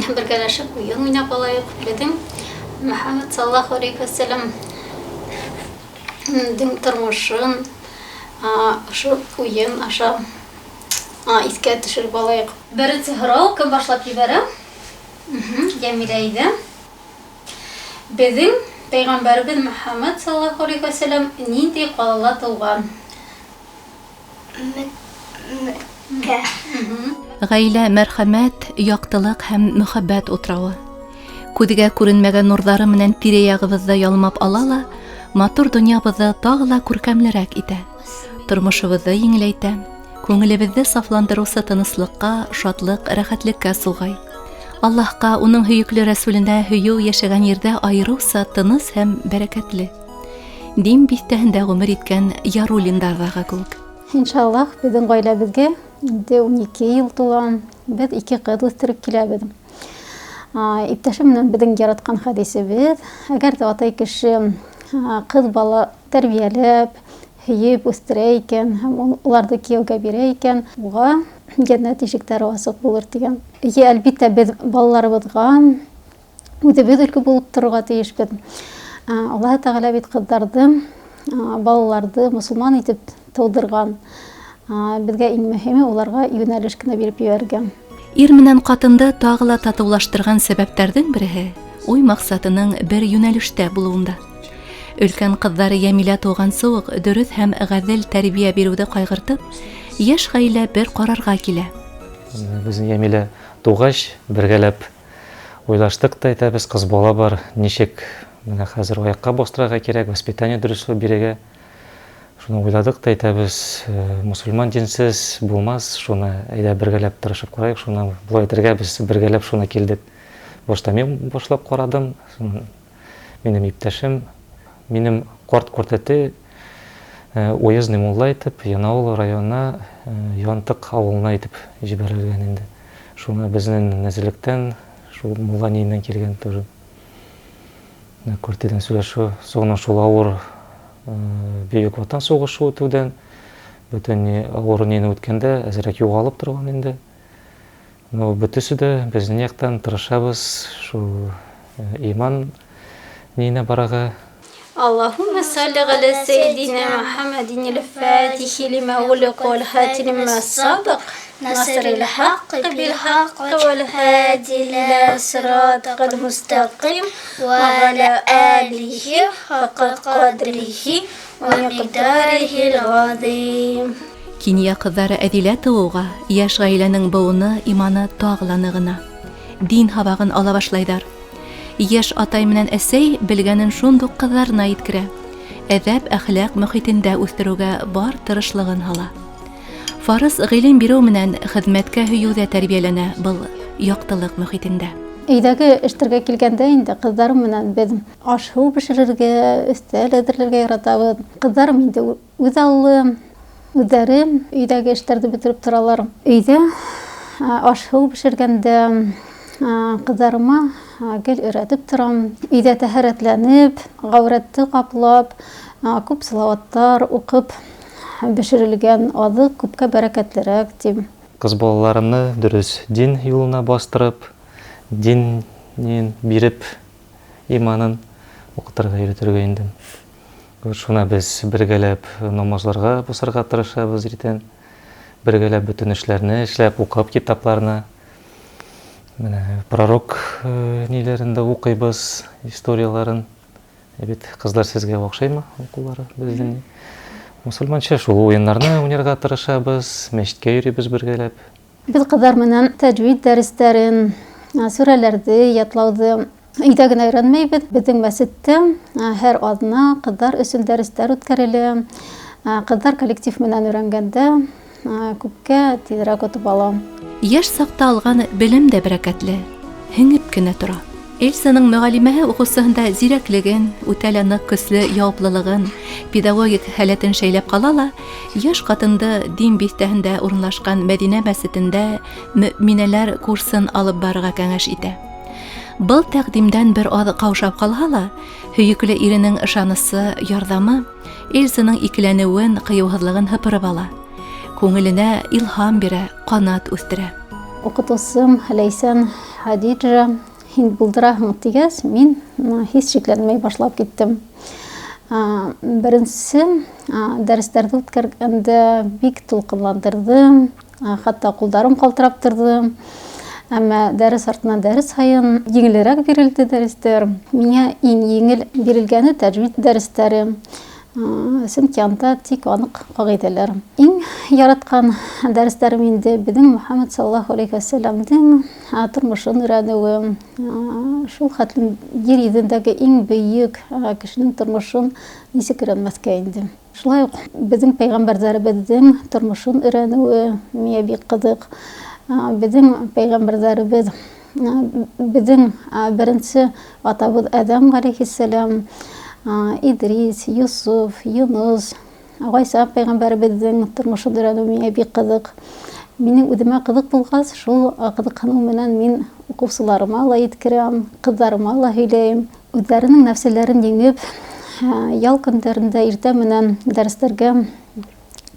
Бергәләшеп уйын уйнап алайыҡ. Беҙҙең Мөхәммәд саллаллаһу алейхи вәсәләм тормошон ошо уйын аша иҫкә төшөрөп алайыҡ. Беренсе һорау, кем башлап ебәрә? Йәмилә, әйҙә. Беҙҙең пәйғәмбәребеҙ Мөхәммәд саллаллаһу алейхи вәсәләм ниндәй ҡалала тыуған? Мәккә. Гаилә мәрхәмәт, яктылык һәм мөхәббәт утравы. Күҙгә күренмәгән нурҙары менән тирә-ягыбыҙҙы ялмап ала ла, матур донъябыҙҙы тағы ла күркәмлерәк итә. Тормошобоҙҙо еңеләйтә, күңелебеҙҙе сафландырыусы тыныслыҡҡа, шатлыҡ, рәхәтлеккә суғай. Аллаһҡа, уның һөйөклө рәсүленә һөйөү йәшәгән ерҙә айырыуса тыныс һәм бәрәкәтле. Дим биҫтәһендә ғүмер иткән Яруллиндарҙағы кеүек. Иншаллаһ, беҙҙең ғаиләбеҙгә инде 12 йыл тула. Беҙ ике ҡыҙ үҫтереп киләбеҙ. Иптәшем менән беҙҙең яратҡан хәдисебеҙ: әгәр ҙә атай кеше ҡыҙ бала тәрбиәләп, һөйөп үҫтерә икән һәм уларҙы кейәүгә бирә икән, уға йәннәт ишектәре асыҡ булыр, тигән. Эйе, әлбиттә, беҙ балаларыбыҙға үҙебеҙ өлгө булып торорға тейешбеҙ. Аллаһы Тәғәлә бит ҡыҙҙарҙы, балаларҙы мосолман итеп тыуҙырған. Беҙгә иң мөһиме уларға йүнәлеш кенә биреп ебәрергә. Ир менән ҡатынды тағы ла татыулаштырған сәбәптәрҙең береһе уй маҡсатының бер йүнәлештә булыуында. Өлкән ҡыҙҙары Йәмилә тыуғансы уҡ дөрөҫ һәм ғәҙел тәрбиә биреүҙе ҡайғыртып, йәш ғаилә бер ҡарарға килә. Беҙҙең Йәмилә тыуғас, бергәләп уйлаштыҡ та әйтәбеҙ, ҡыҙ бала бар, нисек менә хәҙер аяҡҡа баҫтырырға кәрәк, воспитание дөрөҫ бирергә. Шуны уйладыҡ та әйтәбеҙ, мосолман динсез булмаҫ, шуны әйҙә бергәләп тырышып ҡарайыҡ, шуны былай итергә беҙ бергәләп шуны килдек. Башта мин башлап ҡарадым, минем иптәшем, минем ҡарт ҡартәтәй уездный мулла итеп Янаул районына Янтыҡ ауылына итеп ебәрелгән инде. Шуны беҙҙең нәҙерлектән, шул мулла ниенән килгән тоже. Күртедән сөйләшеү, соңынан шул ауыр Бөйөк Ватан һуғышы үтеүҙән, бөтөн ни ауыр нине үткәндә әҙерәк юғалып торған инде. Но бөтөсө дә беҙҙең яҡтан тырышабыҙ шул иман ниенә барырға. Аллаһуммә салли ғәлә сәйидинә Мөхәммәдин фатихи лима уғлиҡа вәл хатими лима сабаҡ насырил хаҡҡи бил хаҡҡи вәл һади илә сиратикал мустәҡим вә ғәлә алихи хаҡҡа ҡәдрихи вә миҡдарихил ғазим. Кинйә ҡыҙҙары Әҙилә тыуыуға йәш ғаиләнең быуыны, иманы тағы ла нығына. Дин һабағын ала башлайҙар. Йәш атай менән әсәй белгәнен шундуҡ ҡыҙҙарына еткерә. Әҙәп, әхлаҡ мөхитендә үҫтереүгә бар тырышлығын һала. Фарыз ғилем биреү менән хеҙмәткә һөйөү ҙә тәрбиәләнә был яҡтылыҡ мөхитендә. Өйҙәге эштәргә килгәндә инде ҡыҙҙарым менән беҙ аш-һыу бешерергә, өҫтәл әҙерләргә яратабыҙ. Ҡыҙҙарым инде үҙ аллы, үҙҙәре өйҙәге эштәрҙе бөтөрөп торалар. Өйҙә аш-һыу бешергәндә ҡыҙҙарыма гел өйрәтеп торам. Өйҙә тәһәрәтләнеп, ғәүрәтте ҡаплап, күп салауаттар уҡып бешерелгән аҙыҡ күпкә бәрәкәтлерәк тим. Ҡыҙ балаларымны дөрөҫ дин юлына баҫтырып, дин биреп, иманын уҡытырға өйрәтергә инде. Шуна беҙ бергәләп намазларға баҫырға тырышабыҙ иртән. Бергәләп бөтөн эшләрне эшләп, уҡып китапларны. Менә пророк ниләрен дә уҡыйбыҙ, историяларын. Бит ҡыҙҙар һеҙгә оҡшаймы уҡыулары беҙҙең? Мосолманса шул уйындарны уйнарға тырышабыҙ, мәсеткә йөрөйбөҙ бергәләп. Беҙ ҡыҙҙар менән тәжвид дәрестәрен, сүрәләрҙе ятлауҙы өйҙә генә өйрәнмәйбеҙ. Беҙҙең мәсеттә һәр аҙна ҡыҙҙар өсөн дәрестәр үткәрелә. Ҡыҙҙар коллектив менән өйрәнгәндә күпкә тиҙерәк отоп ала. Йәш саҡта алған белем дә бәрәкәтле, һеңеп кенә тора. Эльзаның мөғәллимәһе уҡыусыһында зирәклеген, үтә лә ныҡ көслө яуаплылығын, педагогик һәләтен шәйләп ҡала ла, йәш ҡатынды Дим биҫтәһендә урынлашҡан Мәҙинә мәсетендә мөминәләр курсын алып барырға кәңәш итә. Был тәҡдимдән бер аҙ ҡаушап ҡалһа ла, һөйөклө иренең ышанысы, ярҙамы Эльзаның икеләнеүен, ҡыйыуһыҙлығын һыпырып ала. Күңеленә илһам бирә, ҡанат үҫтерә. Уҡытыусым Ләйсән Хадиджа, һин булдыраһың, тигәс, мин һис шикләнмәй башлап киттем. Беренсе дәрестәрҙе үткәргәндә бик тулҡынландырҙы, хатта ҡулдарым ҡалтырап торҙо. Әммә дәрес артынан дәрес һайын еңелерәк бирелде дәрестәр. Миңә иң еңел бирелгәне тәжвид дәрестәре. Сөнки анда тик аныҡ ҡағиҙәләр. Иң яратҡан дәрестәрем инде беҙҙең Мөхәммәд саллаллаһу алейхи вәсәләмдең тормошон өйрәнеүе, шул хәтлем ер йөҙөндәге иң бөйөк кешенең тормошон нисек өйрәнмәҫкә инде. Шулай уҡ беҙҙең пәйғәмбәрҙәребеҙҙең тормошон өйрәнеүе миңә бик ҡыҙыҡ. Беҙҙең пәйғәмбәрҙәребеҙ, беҙҙең беренсе атабыҙ Әҙәм ғәләйһиссәләм, Идрис, Йософ, Юныс, Ғайса пәйғәмбәребеҙҙең тормошон өйрәнеү миңә бик ҡыҙыҡ. Минең үҙемә ҡыҙыҡ булғас, шул ҡыҙыҡһыныу менән мин уҡыусыларыма ла еткерәм, ҡыҙҙарыма ла һөйләйем. Үҙҙәренең нәфселәрен еңеп, ял көндәрендә иртә менән дәрестәргә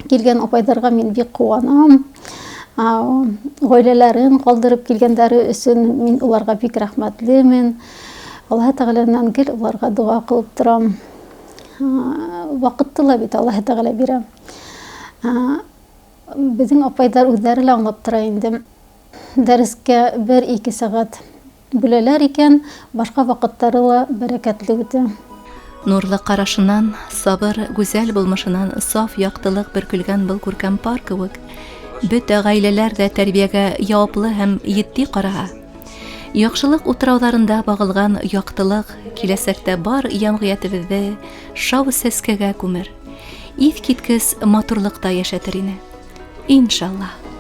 килгән апайҙарға мин бик ҡыуанам. Ғаиләләрен ҡалдырып килгәндәре өсөн мин уларға бик рәхмәтлемен. Аллаһы Тәғәләнән гел уларға доға ҡылып торам. Ваҡытты ла бит Аллаһы Тәғәлә бирә. Беҙҙең апайҙар үҙҙәре лә аңлап тора инде. Дәрескә 1-2 сәғәт бүләләр икән, башҡа ваҡыттары ла бәрәкәтле үтә. Нурлы ҡарашынан, сабыр, гүзәл булмышынан саф яҡтылыҡ бөркөлгән был күркәм пар кеүек, бөтә ғаиләләр ҙә тәрбиәгә яуаплы һәм етди ҡараһа, яҡшылыҡ утрауҙарында бағылған яҡтылыҡ киләсәктә бар йәмғиәтебеҙҙе шау сәскәгә күмер, иҫ киткес матурлыҡта йәшәтер ине. Иншаллаһ.